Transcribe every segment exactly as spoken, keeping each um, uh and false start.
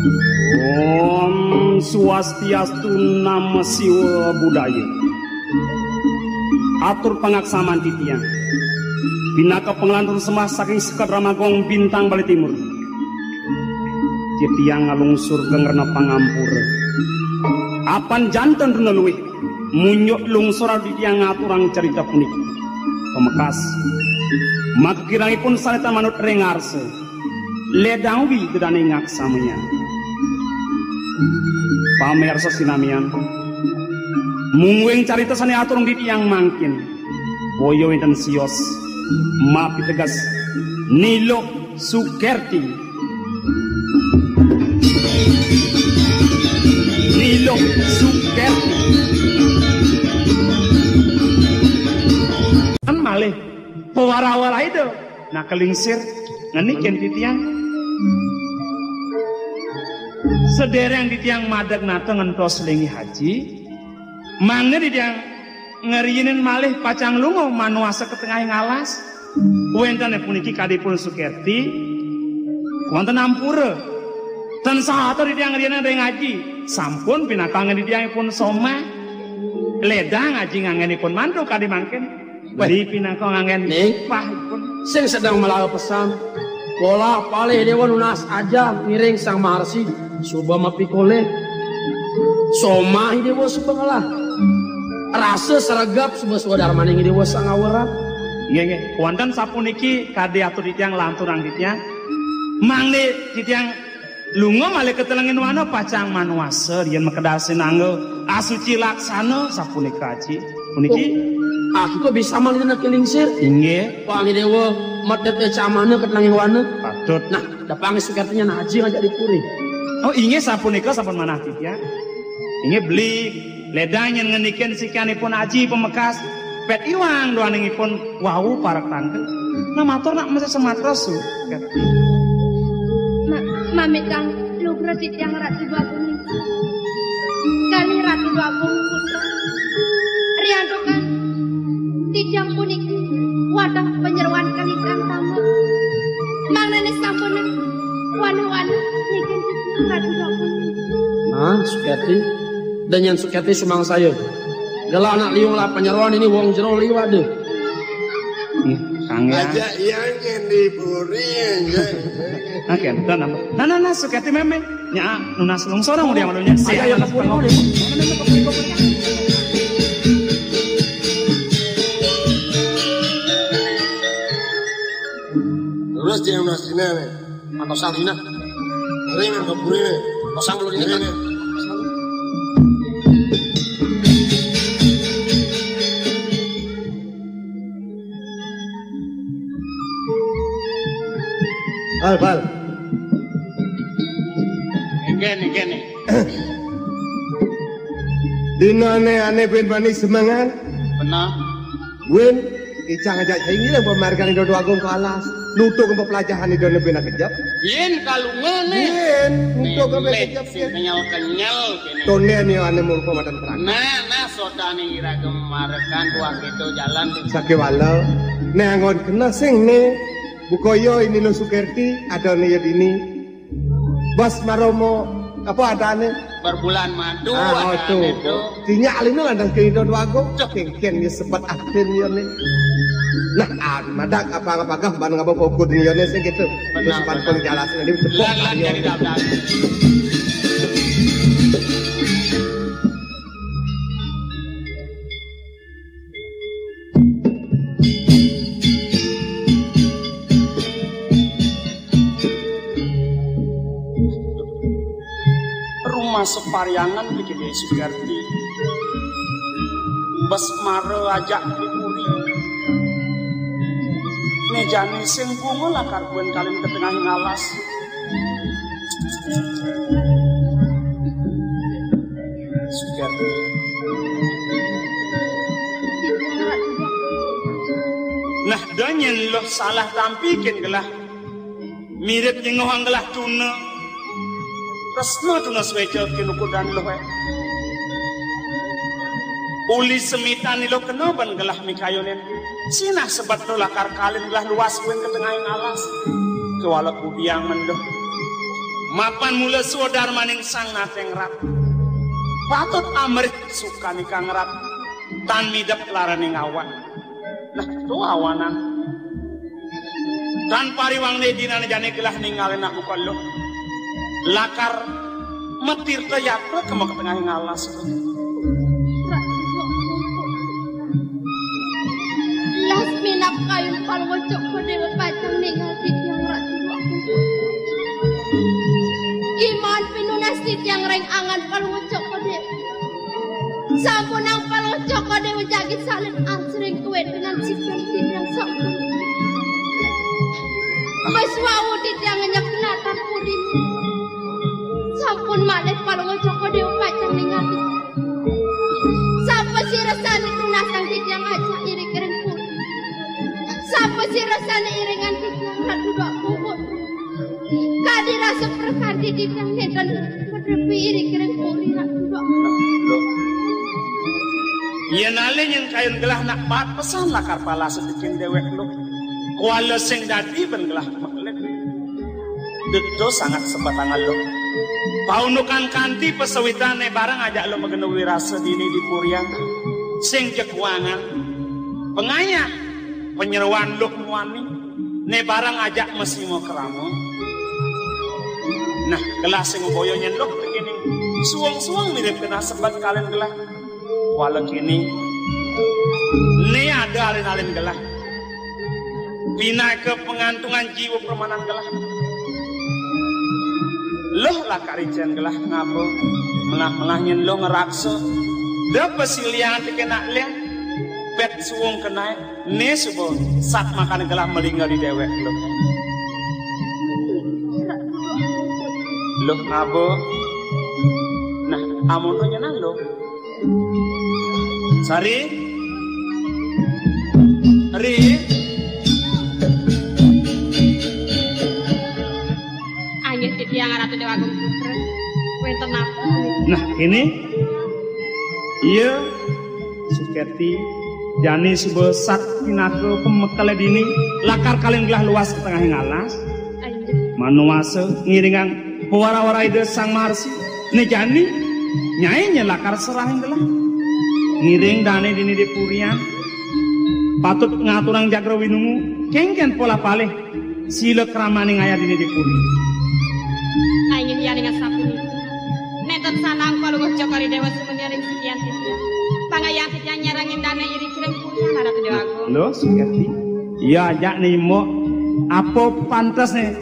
Om Swastiastu, Nama Siwa Budaya. Atur pangaksaman titiang. Pinaka panglantur sembah saking Sekar Ramagong Bintang Bali Timur. Titiang ngalungsur geng rena pangampura. Apan janten rena luih, munjuk lungsur titiang ngaturang carita puniki. Pamekas, makirangipun sane tan manut ring arsa. Ledang ugi gedane ngaksamayang. Pamirsa sinamian, mungguing carita sane aturang titiang mangkin, boya wenten sios mapiteges Ni Luh Sukerti. Ni Luh Sukerti. Kan malih pawara-wara Ida. Nah, kalingsir ngenikin titiang. Sedereng titiang madeg nata ngentos linggih aji, mangda titiang ngriinin malih pacang lunga manuasa ka tengahing alas. Wenten puniki kadipun Sukerti, wenten ampura. Tan sahata titiang ngriinin ring aji. Sampun pinaka anggen titiangipun somah. Ledang aji nganggenipun mantu kadi mangkin. Weh. Beli pinaka nganggen Ning. Pahipun. Sing sedeng malaha pesan. Polah palih dewa nunas aja ngiring Sang Maharsi suba mapikolih. Somah dewa suba ngelah. Rasa sregep suba swadarmaning dewa sang aweran. Nggih, nggih. Wonten sapuniki kadi atur titiang lanturang titiang. Mangde titiang lunga malih ka telenging wana pacang manuasa yen makedasin angga asuci laksana sapunika, Aji. Puniki. Oh, aku kok bisa manggil nak lingsir? Inggih. Pangi dewa, medet camana ka telenging wana. Patut. Nah, dapang Sukertinya nah Aji ngajak di puri. Oh, inggih sapunika sampun manah titiang. Inggih beli ledang yen ngenikin sikianipun Aji pamekas. Pet iwang doaningipun wau parak tangkel. Nah, matur nak mesti sematra su. Mak, mamit kang lugra titiang Ratu Dwagung. Kalih Ratu Dwagung putra. Riantukan titiang puniki wadah panyeroan kalih kang tama. Mangdane sampun wana-wana niki titiang Ratu Dwagung. Ah, Sukerti. Dan yang Sukerti sumangsaya. Gelah anak liung lah panyeroan ini wong jero liwat deh. Ih, Kang ya. Aja yang yang di puri, ya. Nah, kenten apa? Nah, nah, nah, Sukerti meme. Nya, nunas lungsor mau dia malunya. Aja yang ke puri, puri. Terus dia nunas dina nih. Antosan dina. Ring ke puri nih. Antosan belum dina. Ring nih. Bal, bal. Engken, engken nih. Dina ane ane ben bani semangan. Benar. Win, icang aja saingi yang pemargang Indo Agung kalas. Nutuk untuk pelajahan Indo lebih nak kejap. Yen kalungan nih. Yen, nutuk lebih kejap sing ya. Kenyal-kenyal kene. Tonden ya ane murko matan perang. Nah, nah, sodane ira gemarekan tuah itu jalan. Sakewala. Nah, anggon kena sing nih. Bukoyo ini lo Sukerti, ada nih ya dini. Bas maromo, apa adane? Berbulan madu, ah, oh, adane tuh. Tinyak lino ada ke Indo Dwago. Cok. Kengken ya sebat akhir ya nih. Nah, ah, madak apa apa gah ban ngapa fokus nih ya nih sih gitu. Benar, terus ban benar. Penjelasan ini cepat. Lan, lan, ya. Jadi daftar. Rumah separyangan di Gedhe Sugarti. Bes mara ajak di puri. Mejane sing bunga lakar kuen kalin ke tengahing alas. Sugarti. Nah, da nyen lo salah tampi ken gelah. Mirip nyengohang gelah tuna. Tresna tuna sweja ken ukudan lo, eh. Uli semitan ilo kena ban gelah mikayonen. Sinah sebet lo lakar kalin gelah luas kuing ke tengahing alas. Kewala kudiang mendem. Mapan mula swadarmaning Sang Nateng Rat. Patut amrih sukaning Kang Rat. Tan midep laraning awan. Nah, to awanan. Tan pariwang ne dinane jane gelah ningalin aku kelo. Lakar matirta yatra ka makatengahing alas. Ratu Dua Kumpul. Las minab kayun Palungguh Cokor Dewa pacang ningal titiang Ratu Dua Kumpul. Iman pinunas titiang ring angan Palungguh Cokor Dewa. Sampunang Palungguh Cokor Dewa jagi salin asring kawetenan sitiang titiang sampun. Wis wau titiang nyeklatan puri. Sampun malih Palungguh Cokor Dewa pacang ningal titiang. Sapa sira sane tunasang titiang ajak iring ring puri? Sapa sira sane iringan titiang Ratu Dua Kumpul? Kadi rasa prakarti titiang nenten padhepi iring ring puri Ratu Dua Kumpul. Loh. Yen ale nyen kayun gelah nak bat pesan lakar palasa teken dewek lo. Kuala sing dadi ben gelah mekelet. Duto sanget sebatangan lo. Paundukan kanti pasawitane bareng ajak lo magena wirasa dini di purian. Sing jekuangan. Pengayah. Penyeruan lo muani. Ne bareng ajak masima krama. Nah, gelah sing boyo nyen lo tekene. Suwung-suwung mirip kena sebat kalen gelah. Wala kene. Ne ada alin-alin gelah. Pinaka pangantungan jiwa permanan gelah. Loh lakar icen gelah ngaba. Melah-melah nyen lo ngeraksa. Da pasilian teke nak leng. Pet suwung kenai. Ne suba sat makane gelah malingga di dewek lo. Loh ngaba. Nah, amun nyenan lo. Sari. Ri. Anggih titiang Ratu Dewa Agung Putra. Wenten napa? Nah, kene. Iya, Sukerti, jani suba sat pinaka pamekele dini, lakar kalen gelah luas ka tengahing alas. Anggih. Manuasa ngiringang pawara-wara Ida Sang Maharsi. Ne jani, nyai nya lakar serahin gelah. Ngiring dane dini di purian. Patut ngaturang jagra winungu, kengken polah palih sila kramaning ayah dini di puri. Nanging yaning asapunika, nenten sanang Palungguh Cokor Dewa sumuni ring sikian titiang. Pangayah titiang nyarengin dane iring ring purian Ratu Dewa Agung. Lo, Sukerti. Iya ajak ne imbok. Apa pantesne?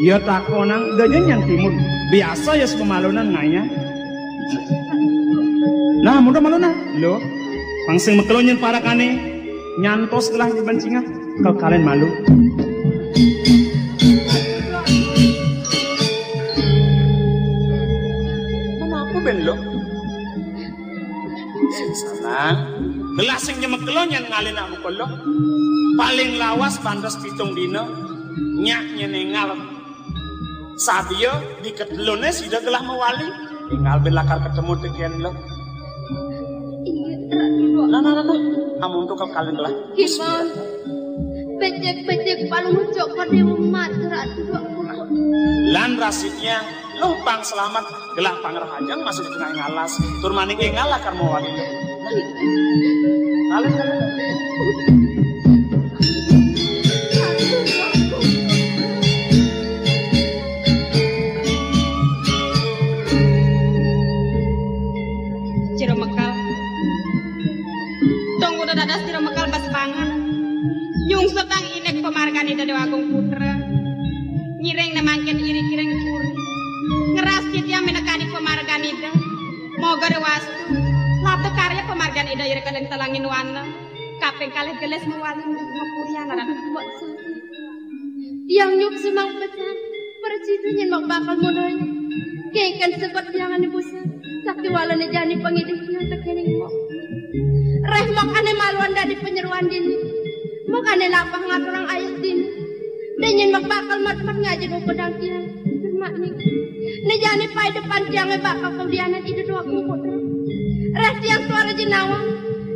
Iya takonang, da nyen nyang timun. Biasa ya sepemalunan ngayah. Nah, mudah malu nah. Lo, pang sing makelo nyen parakane nyantos gelah di bencingah. Kal kalen malu. Kenapa ben lo? Sing sanang. Gelah sing nyemek lo nyen ngalin aku kelo. Paling lawas pantes pitung dina. Nyak nyen engal. Sadia diketelune sida gelah mawali. Tinggal ben lakar ketemu teken lo. Inggih, Ratu. Nah, nah, nah, nah. Amun tukal kalen gelah. Kiman. Becek-becek Palungguh Cokor Dewa mat Ratu. Lan rasitnya lo pang selamat gelah pangrahajeng masih di tengah ngalas. Tur maning engal lakar mawali. Kalen, kalen. Jero Mekal. Tungguda dadas Jero Mekal bas banget. Nyungsutang inik pamargan Ida Dewa Agung Putra. Ngiring ne mangkin iring-iring puri. Ngeras titiang minakadi pamargan Ida. Moga rewastu. Labda karya pamargan Ida ira kadang talangin wana. Kaping kalih gelis mawali mapurian anak. Tiang nyuksma pesan, prasida nyen mak bakal mundur. Kengken sebet tiang ane busa, sakti walane jani pangidih tiang tekening mok. Reh mok ane maluan dadi panyeruan dini. Mok ane lapah ngaturang ayah dini. Deh nyen mak bakal mat-mat ngajin upedang tiang. Bermak nih. Ne jani pai depan tiange bakal kaudianan Ida Dewa Agung Putra. Reh tiang tuara jenawang.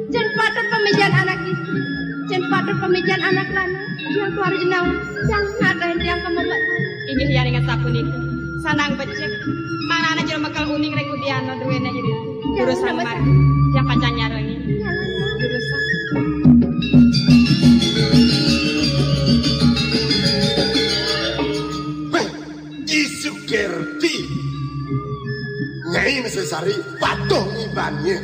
Jen patut pamijan anak istri. Jen patut pamijan anak lanang. Tiang tuara jenawang. Tiang ngadahin tiang kemebak. Inggih yaning asapunika. Sandang becik. Mangdané jero mekel uning ring kudian duéné iring. Durus Sang Semar. Tiang pacang nyarengin. Durus Sang. Wéh, I Sukerti. Nyai Mesesari patuh ngibané.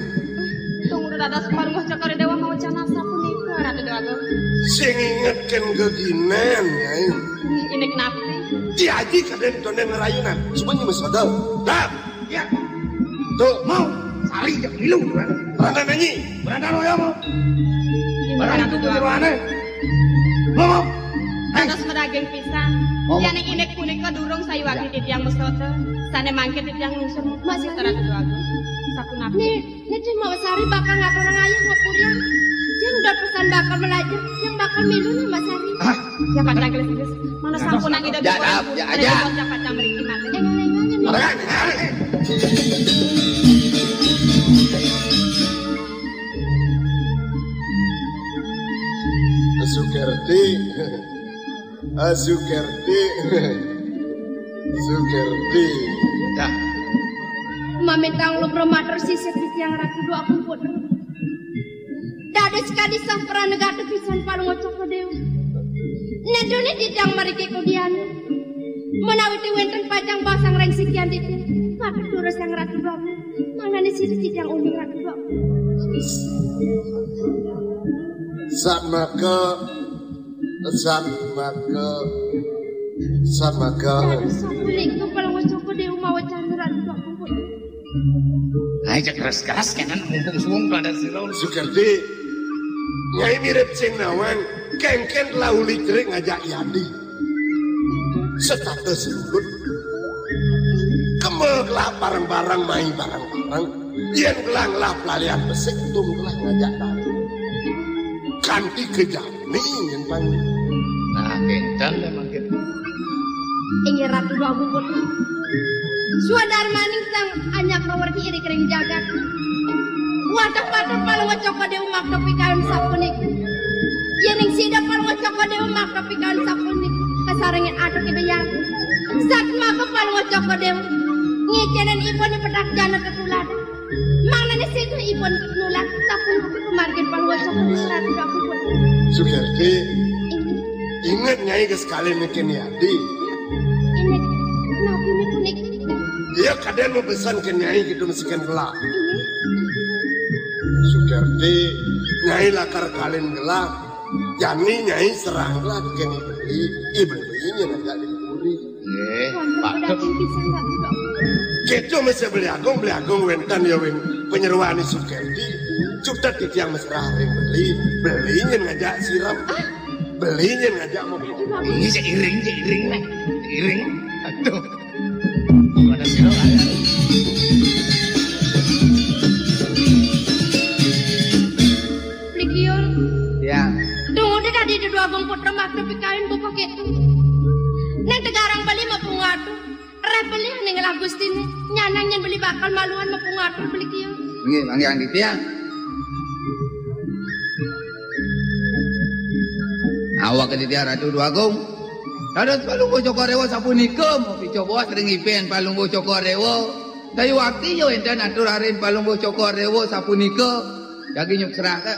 Tunggu dados Palungguh Cokor Déwa mawecan asapunika, Ratu Déwa Agung. Sing ingetken geginan, Nyai. Indik napi? Di aji kadén tondén ngrayunan. Suba nyi mesoda. Dah. Ya. Tuh. Mau. Sari jak milu, kan? Berandan nyanyi. Berandan loyong. Ini Berandan Ratu Déwa Agung. Jeroane. Mau, mau. Dados medaging pisan. Mau. Yén indik punika durung sayuwakti titiang mesoda. Sané mangkin titiang nglungsur. Mas Ratu Déwa Agung. Sapunapi? Nih, Nih, Cing, Mak Sari bakal ngaturang ayah ngapurian. Cing udah pesan bakal melajah, yang bakal milu nih, Mak Sari. Hah? Ya, pacang gelis-gelis. Mana sampun nang ida ya, dua ya, ya, ya. Ada yang pacang mriki malih. Enggak, enggak, enggak, enggak. Ada kan? Sukerti. Ah, Sukerti. Sukerti. Dah. Mamitang lugra matur sisip titiang Ratu Déwa Agung Putra. Dados kadi sah pranegata pisan Palungguh Cokor Déwa. Nedone titiang mriki kudian. Menawi ti wénten pacang basang ring sikian titiang. Matur durus Sang Ratu Déwa Agung. Mangdané sisip titiang uning Ratu Déwa Agung. Satmaka Satmaka, satmaka. Dados sapunika Palungguh Cokor Déwa mawecan Ratu Agung. Ayo, cek keras-keras kéné mumpung suwung pada sira. Sukerti, Nyai mirip sing nawang, kénkén telah uli cerik ngajak Yadi. Setata selulut. Kema gelah bareng-bareng, mai bareng-bareng. Yén gelah ngelah pelalian besik, tum gelah ngajak dalu. Kanti kejam. Nih, nyén pang. Nah, kénten deh mangkin. Inggih Ratu Déwa Agung Putra. Swadarmaning sang anyar kawerti iri kering jagat. Wadah-wadah Palungguh Cokor Déwa makta pikayun sapunika. Yéning sida Palungguh Cokor Déwa makta pikayun sapunika, kasarengin atur kidayang. Satmaka Palungguh Cokor Déwa ngicénin ipun pedak jana tetuladan. Mangdané sida ipun nulak sapunapi pamargin Palungguh Cokor Déwa Ratu Agung Putra. Sukerti, inggih. Inget Nyai ka sekali neken Yadi. Inget, napi niki? Iya, kadén mabesan ka Nyai gitu mesikan gelah. Inggih. Sukerti, Nyai lakar kalin gelah. Jani Nyai serang gelah kén beli, i beli nyén ngajak di puri. Nggih, wantah patut. Pedaging pisan, Ratu Agung. Kéto mesti beli agung, beli agung wénten ya wén panyeroan Sukerti. Cutet titiang mesra ring beli, beli nyén ngajak sirep. Ah. Beli nyén ngajak mau. Ratu Agung. Ini seiring, seiring, Nek. Seiring. Aduh. Mana sira, ayo. Beli Kiul. Ya. Dungu dadi Déwa Agung Putra makta pikayun buka kéto. Nang tegarang beli mapungadu. Reh beli ning ngelah gustiné. Nyanang nyén beli bakal maluan mapungadu beli Kiul. Nggih, manggihan titiang. Awak titiang Ratu Déwa Agung. Dados Palungguh Cokor Déwa sapunika, mapicoba ring ipin Palungguh Cokor Déwa. Sayuwakti ya énten atur arin Palungguh Cokor Déwa sapunika. Jagi nyuk serahke.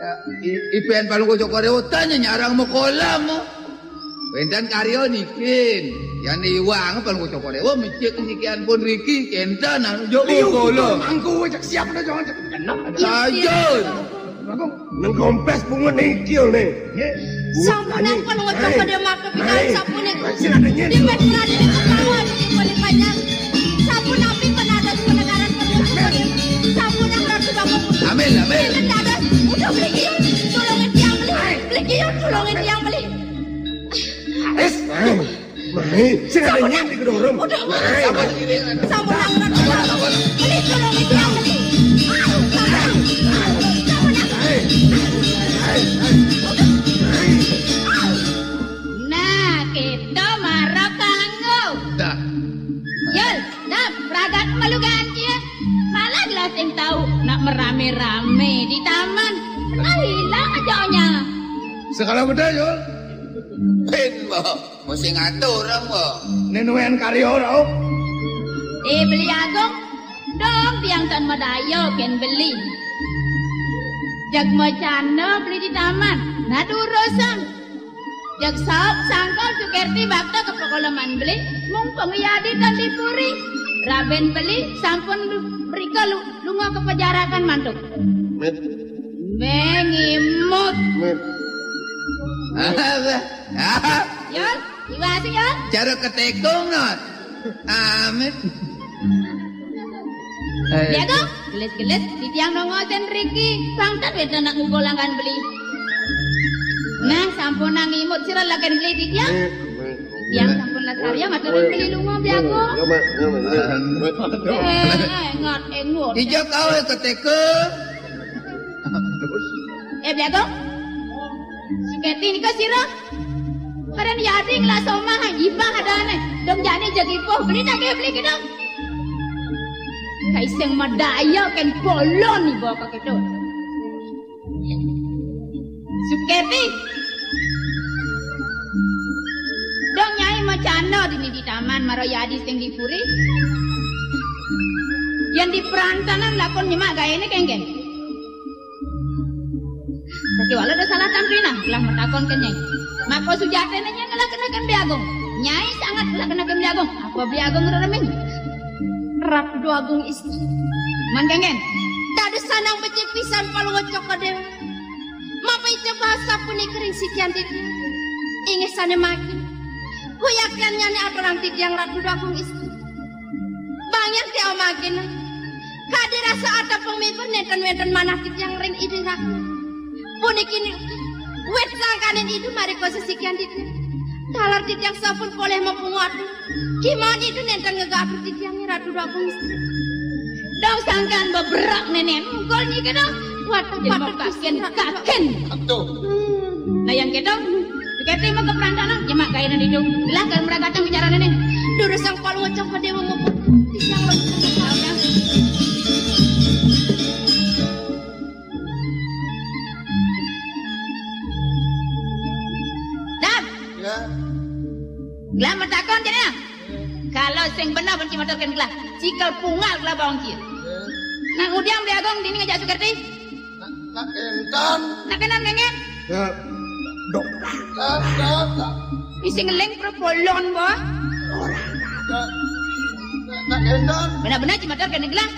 Ya, i-, ipin Palungguh Cokor Déwa tan nyarang makolam. Wénten karya niki. Yan iwang Palungguh Cokor Déwa mecik nikian pun riki kénten anu jaba kala. Mangku cek siap dah jangan cek genep. Saja. Nang kompes bunga niki oleh. Nggih. Sampun ampun ngocok pada mata pikan sampun niku. Sing ada nyen. Di pet pradine ketawa niki pada panjang. Sampun napi penadas penegaran penuh. Sampun yang ratu bapak. Amin, amin. Penadas. Udah beli kios. Tolongin tiang beli. Beli kios, tolongin tiang beli. Wis, Mai. Mai, sing ada nyen di gedung rum. Udah, Mai. Sampun, sampun, sampun. Beli, tolongin tiang beli. Aduh, sampun. Sampun, sampun. Mai. Mai, Mai. Mai. Nah, kita marah kanggo. Dah. Yul, nah, pragat malu gantian. Malah gelas sing tau nak merame-rame di taman. Nah, hilang aja onya. Segala beda, Yul. Pin, Mbok. Mesti ngatur, Mbok. Nenuén karya, Rauh. Eh, Beli Agung, dong tiang tan madaya kén beli. Jag macana beli di taman, nah durusang. Jag saup sangkal Sukerti bakta ka pakoleman beli, mumpung yadi tan di puri. Raben beli sampun lu-, mrika lu-, lunga ka pajarakan mantuk. Mit. Mengimut. Mit. Apa? Apa? Yul, iwasi, Yul. Cara ketekung, Not. Amit. Eh. Lihat tuh, gelis-gelis, titiang nongosin riki. Bangtet wédna nak ngumpul langgan beli. Nah, sampun nang imut sira lagan beli titiang. Tiang sampun lasarya matur beli lunga, Beli Agung. Eh, eh, ngot, eh, ngot. Ija kawe ketekung. Eh, Beli Agung. Sukerti nika sira. Karen yadi ngelas omah, ibah adané. Dong jani jag ipuh, beli nagih beli kidung. Kai sing madaya kén bolon iba ka kidung. Sukerti. Dong nyai macana dini di taman mara yadi sing di puri. Yén di perantanan lakon nyemak gaéné kéngkén. Sakéwala da salah tampinan, gelah matakon ka Nyai. Maka sujatiné Nyai ngelah kenaken Beli Agung. Nyai sanget ngelah kenaken Beli Agung. Apa Beli Agung rereming? Ratu Agung Istri. Man kéngkén. Dados sanang becik pisan Palungguh Cokor Déwa. Mapaica basa punika ring sikian titiang. Inggih sané mangkin. Kuyaktian nyane aturang titiang Ratu Agung Istri. Bangir ti omagina. Kadi rasa atepung mibur nénten wénten manah titiang ring Ida Ratu. Puniki ni-, wit sangkaning Ida mari kosisikian titiang. Taler titiang sampun polih mapungu atur. Kémaon Ida nénten ngegak atur titiang Ratu Agung Istri. Dong sangkan beberak néné. Engkol niki dong. Waduh, waduh, kaken, kaken. Aduh. Nah, yang kedong. Kete mah keperantanan, nyemak gaéné ditu. Lah, kan meragatang bicara néné. Durus sang Palungguh Cokor Déwa mumpung. Yang lagi. Dam. Ya. Lah, matakon jane. Kalau sing bener ben ci matur kén gelah. Cikel pungal gelah bawang ci. Ya. Nah, ngudiang Beli Agung dini ngajak Sukerti. Nak, nak entan. Nak entan, Nengeng? Ya. Dok. Nak, nak, nak. Isi ngeling pro bolon, bo. Nak, nak, nak entan. Bener-bener ci matur kén gelah.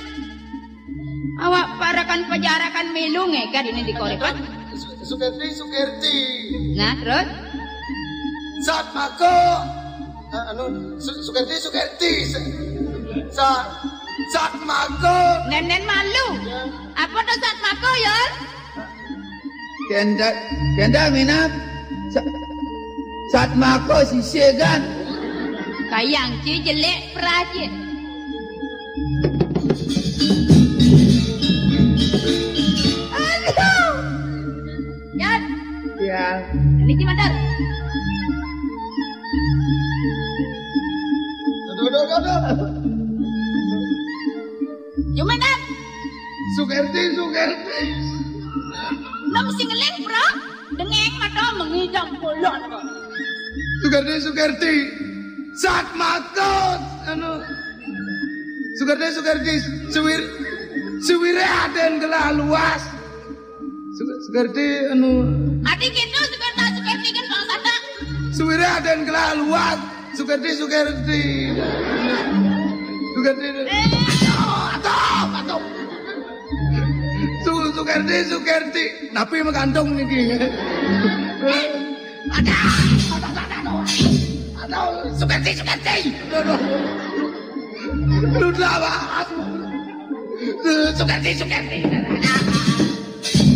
Awak parakan pajarakan melu ngékad ini di korépan. Su-, Sukerti, Sukerti. Nah, terus? Satmako. Eh, anu, Su-, Sukerti, Sukerti. Sa-, Sa-, Satmako. Nénén malu. Ya. Apa to Satmako, Yul? Kenda, kenda minab. Sa-, Satmako sisih kan. Kayang ci jelék praje. Aduh. Yan. Ya. Ini ci matur. Aduh, aduh, aduh, aduh. Jumeneng. Sukerti, Sukerti. Nom sing ngeling, Bro. Dengeng mata mengidam bolon, Bro. Sukerti, Sukerti. Satmako, anu. Sukerti, Sukerti. Suwir-, suwiré adén gelah luas. Su-, Sukerti, anu. Ati kéto, Sukerta, Sukerti kan bangsa tak. Suwiré adén gelah luas. Sukerti, Sukerti. Sukerti. Eh. Aduh, aduh, aduh. Su-, Sukerti, Sukerti. Napi magantung niki? Aduh, aduh, aduh, aduh. Aduh, Sukerti, Sukerti. Aduh, aduh. Duh, lah, Pak. Aduh, Sukerti, Sukerti.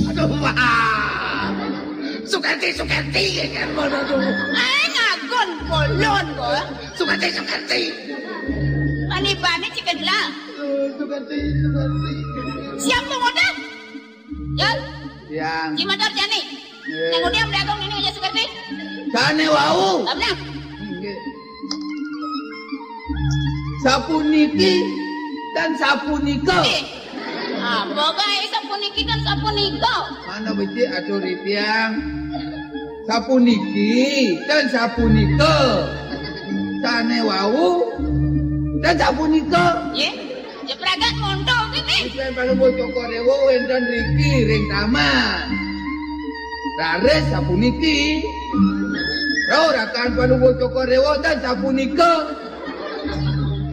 Aduh, Pak. Sukerti, Sukerti. Aduh. Ae ngagon bolon, kok. Sukerti, Sukerti. Bani-bani ciken lah. Aduh, Sukerti, Sukerti. Siap, Bang Oda? Yul? Yang. Gimana, Jani? Iya. Nang udiang dagang ini aja Sukerti. Sane wau. Abna. Nggih. Sapuniki dan sapunika. Eh. Apa kae sapuniki dan sapunika? Mana becik atur tiang. Sapuniki dan sapunika. Sané wau, dan sapunika. Nggih, ya pragat monto kene. Yen Palungguh Cokor Dewa wénten riki ring taman. Raris sapuniki. Rauh rakan Palungguh Cokor Dewa dan sapunika.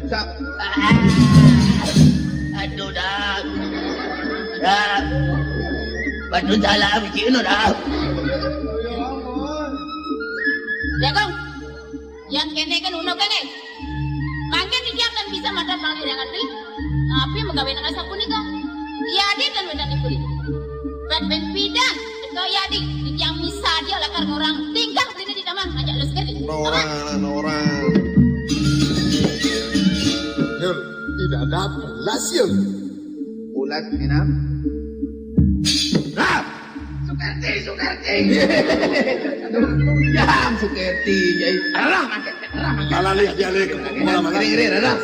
Sap- Aduh, dah. Dah. Bantu salah bikin dah. Ya, Kong. Yang kene kan uno kene. Mangkin titiang tan bisa madan panglirangan ri. Napi magawe nang sapunika? Yadi tan wedan dipuri. Pet ben pidan, teka yadi, titiang misadia lakar ngorang tingkah beliné di taman ngajak lu sekali. Norang, norang. Yul, tidak ada belas, Yul. Ulat minam. Rap! Sukerti, Sukerti. Jam Sukerti, Jai. Arah makan, arah makan. Malah lihat dia lagi. Malah, malah. Ngeri, ngeri, arah.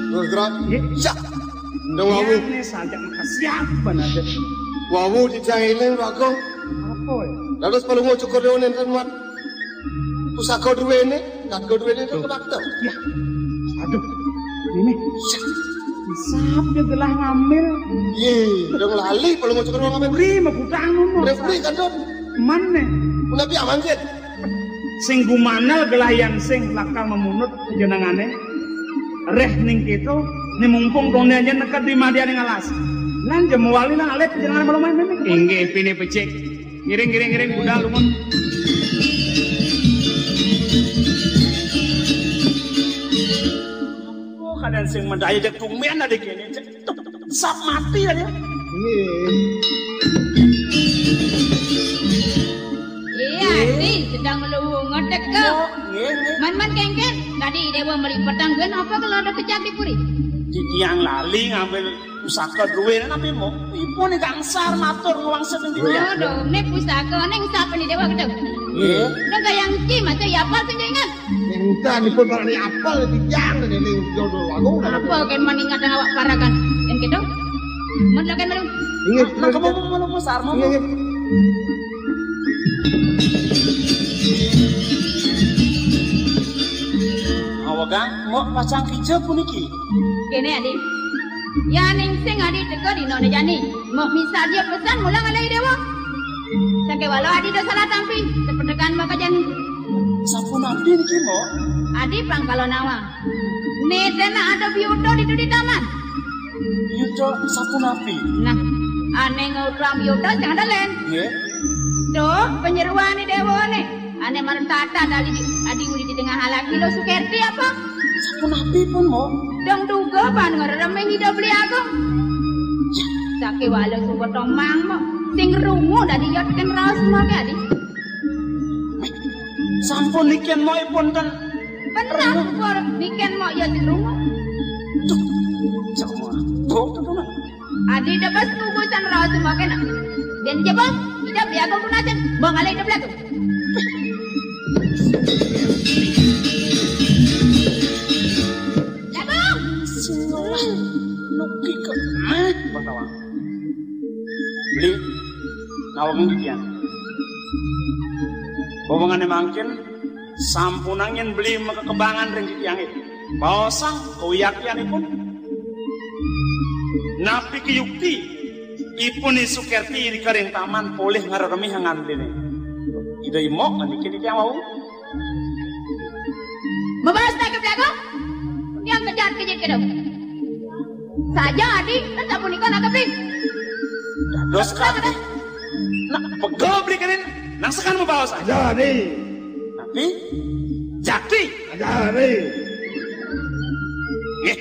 Terus, Grab. Iya. Siap. Ndang wawu. Iya, nih, sajak makasiat banget. Wawu titiang eling, Bagong. Apa ya? Dados Palungguh Cokor Dewa nénten mat pusaka druwene, gatga druwene to kebakta. Ya. Aduh. Ini. Sap ya gelah ngambil. Iya, ndang lali Palungguh Cokor Dewa ngambil. Beri mekutang nuno. Beri, beri, kan, Don? Mana? Menapi aman, Jen? Sing gumanal gelah yan sing lakar memunut panjenengane. Reh ning kito, ni mumpung tone aja neked di madiane ngalas. Lan jemwali lan alit panjenengane malu main ini. Inggih, pini becik. Ngiring, ngiring, ngiring, budal, lunga. Oh, kadang sing mendaya jak tumben ada kene, cek. Sap mati ya dia. Iya. Iya, Adi, sedang melunga teka. Nggih, nggih. Man, man, kengken. Tadi Dewa meli petang gue, apa kalau ada kejak di puri? Titiang lali ngambil pusaka druwe, napi mo? Ipun gangsar matur ngwangsit ning titiang. Aduh, ini pusaka ning sapa ni Dewa gedeng? Nggih. Nang kayang ki, masa ya apa sing ingat? Ning udan ipun barani apel titiang, ning jodoh lagu. Apa kan maningat awak parakan? Yang gitu? Mun lakan malu. Inggih. Nah, kamu mau malu besar, mau? Inggih, inggih. Awagang, mau pacang kija puniki. Kene, Adi. Ya ning sing Adi teka dina ne jani. Mau misadia pesan mulang alai Dewa. Sake walau Adi do salah tampi, sepetekan maka jani. Sapunapi niki, Mbok? Adi pang kalau nawa. Nete nak ada biuto di di taman. Biuto sapunapi? Nah, ane ngutang biuto jangan dalen. Nggih. Tuh, penyeruan ni Dewa ne. Ane marentata dali di, adi uli di tengah halak kilo Sukerti apa? Sapunapi pun, Mbok? Dong duga ban ngeremeh ida beli agung. Sake wala suka tomang, Mbok. Sing rungu dadi yot ken raos make, Adi. Sampun niken moipun ten. Bener, Pur. Niken mo ya sing rungu. Duh, sama. Duh, duh, duh. Adi debas kubusan raos make nak. Den jebong, ida biago kunasen. Bang alai debla tu. Jebong. Sing nuki ke. Bang Tawang. Beli nawang demikian. Bobongane mangkin sampunang yen beli makakebangan ring titiange. Baosang kawiaktianipun. Napi kayukti ipun Sukerti rika ring taman polih ngareremih angan dene. Ida imok ngandikin titiang wau. Mabaos tak kepiago? Yang kejar kejit kedok. Saja, Adi, kan sapunika nak keping. Dados kadi. Nak pegel beli kenin, nang sekan membawa saja. Saja, Adi. Tapi, jakti. Saja, Adi. Nggih,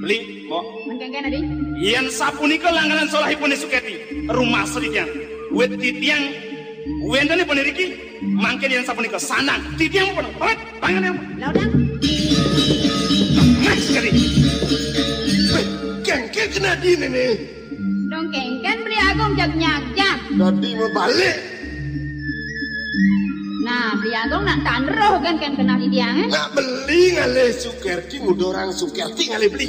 beli, Mbok. Mengkengken, Adi. Yen sapunika langganan solahipun Sukerti, rumah seditian. Wit titiang, wenten ipun riki, mangke yen sapunika sandang. Titiang pun, pamit. Pangan ya. Laudang. Mas kali. Weh, kengken kena di nene. Dong kengken beli agung jag nyajak. Dadi mabalik. Nah, beli agung nak tanroh kan kan kena di dia, eh? Nak beli ngalih Sukerti, mudorang Sukerti ngalih beli.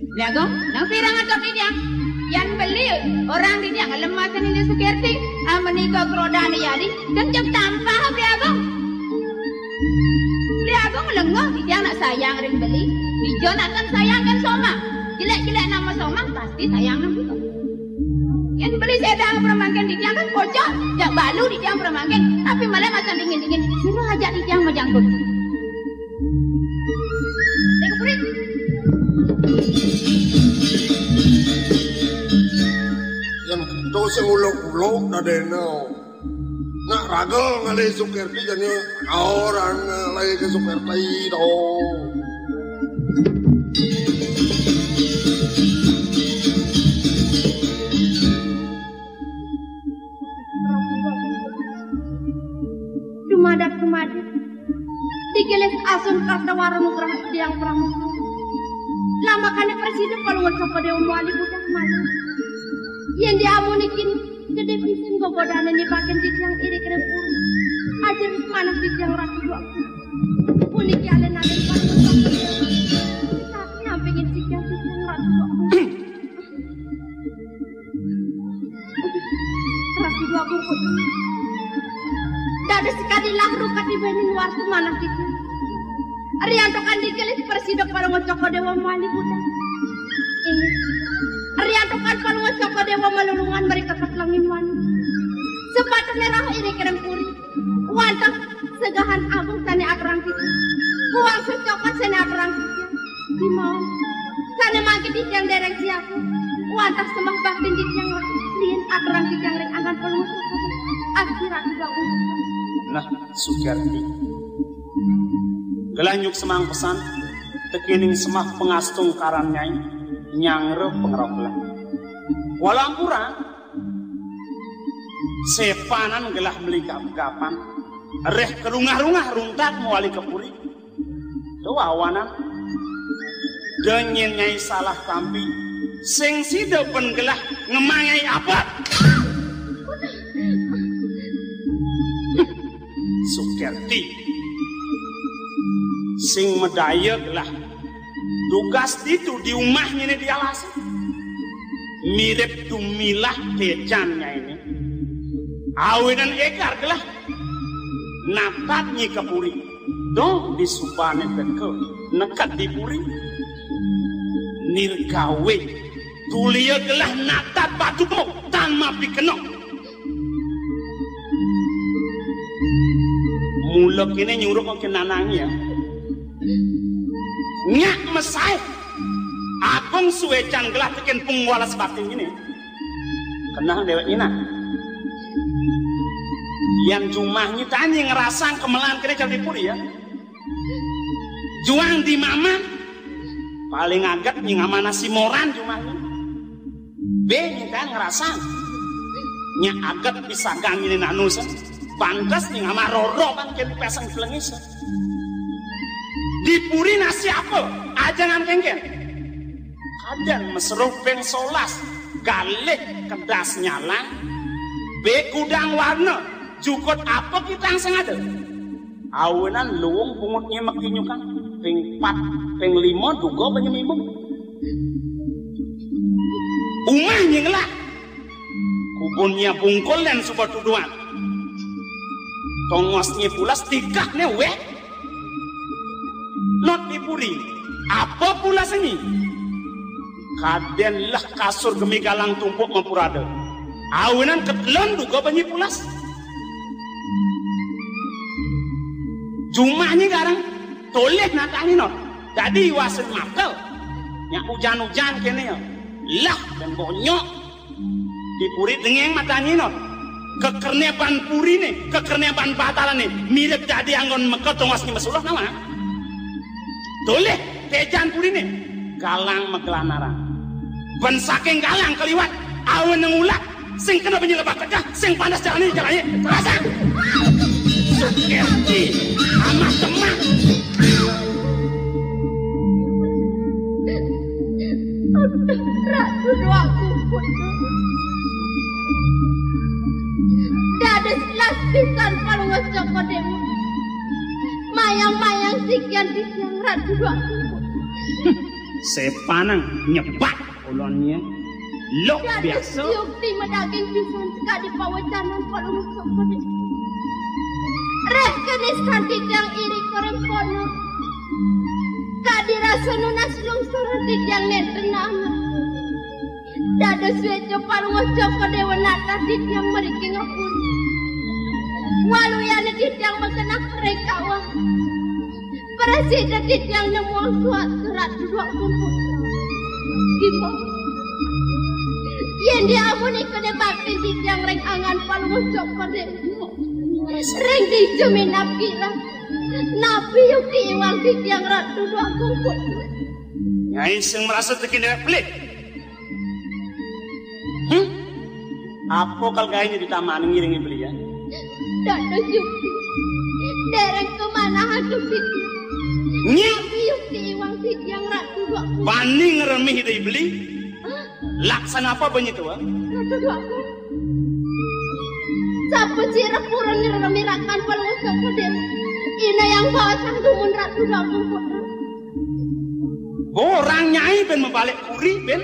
Beli agung, nang pirang atau di dia? Yan beli orang titiang lemah seni ni Sukerti, ah, menika kerodané yadi, kenceng tampah Beli Agung. Beli Agung lengeh titiang nak sayang ring beli, dija nak kan sayang kan somah. Jelek-jelek nama somah pasti sayang nang kita. Yan beli sedang permangkin titiang kan kocak, jak balu titiang permangkin, tapi malah macan dingin-dingin, suruh ajak titiang majangkut. Dek Puri. Yang ento sing uluk-uluk dadéna. Nak raga ngalih Sukerti jani orang ngalih ke Sukerti to. Dumadak-dumadik. Digelis asun karta wara nugraha Hyang Prabu. Lambakané prasida Palungguh Cokor Déwa mawali budak maya. Yén diamunikin gedé pisan gogodané nibakin titiang irik ring puri. Ajar manah titiang Ratu Dua Kubu. Puniki alén-alén Palungguh Cokor Déwa. Tapi nampingin titiang titiang Ratu Dua Kubu. Ratu Dua Kubu. Dados sekadi lahru katibaning warta manah titiang. Riantukan digelis prasida Palungguh Cokor Déwa mawali budak. Inggih. Riantukan Palungguh Cokor Déwa malulungan mrika ketlengin wani. Sepatutné rauh iring ring puri. Wantah segahan agung sané aturang titiang. Kuwang secokot sané aturang titiang. Dimaon. Sané mangkin titiang déréng siaga. Wantah sembah baktin titiang liin aturang titiang ring anggan Palungguh Cokor Déwa. Asti Ratu Dua Kubu. Nah, Sukerti. Gelah nyuksemang pesan, tekening sembah pangastungkaran Nyai, nyanggra pangrauh gelah. Walampura, sepanan gelah mligap-gapan, reh karungah-rungah runtak mawali ka puri. To awanan, da nyén Nyai salah tampi, sing sida ban gelah ngemang Nyai abet. Sukerti. Sing madaya gelah dugas ditu di umah nyainé di alasé. Mirib dumilah téjan nyainé. Awinan égar gelah natat Nyai ka puri. Dong disubané teka neked di puri. Nirgawé tulia gelah natat batu tan mapikena. Mula kéné nyuruh kok nanang ya. Nyak mesai. Agung suécan gelah tekén pungwala sebatin kéné. Kenal déwék ina. Yan jumah nyi tani ngerasang kemelan kéné jam di puri ya. Juang di mama. Paling aget nyi ngamana si moran jumah nyi. Bé nyintan ngerasang. Nya aget pisagan nyine nanus. Pantes nying ama roro kan kén peseng pelengis. Di puri nasi apa? Ajangan kéngkén. Kadén meseruh ping solas, galih kedas nyalang, bé gudang warna, jukut apa kitang sing ada? Awinan luung bungut nyemek tinyukan, ping pat, ping lima duga banyemimung. Umah nying lah. Kubun nya bungkul dan suba tuduhan. Tongos nye pulas tikah ne weh. Not di puri. Apa pulas ini? Kadén lah kasur gemi galang tumpuk mapurada. Awinan ketelon duga banyi pulas. Jumah nyi garang tolih natani not. Dadi iwasin mata. Nya ujan-ujan kéné ya. Lah dan bonyok. Di puri dengeng matane no. Kekerneban purine, kekerneban batalane mirip dadi anggon meka tongos ni mesulah nawa. Tolih tejan purine galang magelanaran. Ben saking galang kaliwat awen nang ulah sing kena benyi lebah tegah sing panas jalani jalani terasa. Sukerti amah temah. Ratu Dua Kumpul. Dados las pisan palungguh Cokor Dewa. Mayang-mayang sikian titiang Ratu Dua Kumpul. Sepanang nyebak ulonnya. Lok biasa. Yukti madaging pisan kadi pawecanan Palungguh Cokor Dewa. Rek kenis kanti tiang iri koreng kono. Kadi rasa nunas lungsur titiang netenang. Dados wejo Palungguh Cokor Dewa nata titiang mriki ngapura. Waluyane titiang magenah rekawa. Prasida titiang nemuang suatu Ratu Dua Kumpul. Gimana? Yen dia amun ikene bakti titiang ring angan Palungguh Cokor Dewa. Ring dijuminap kira. Napi yukti iwang titiang Ratu Dua Kumpul. Nyai sing merasa tekin dewek pelit. Hmm? Apa kal gaene di taman ngiringi belian? Dados yukti. Dereng kemanahan yukti. Nyi. Napi yukti iwang titiang Ratu Dua Kumpul. Bani ngremih ida beli. Laksana apa benyi tua? Ratu Dua Kumpul. Sapa sira purun ngremih rakan Palungguh Cokor Dewa? Ina yang bawa sang dumun Ratu Dua Kumpul. Borang nyai ben mabalik kuri ben.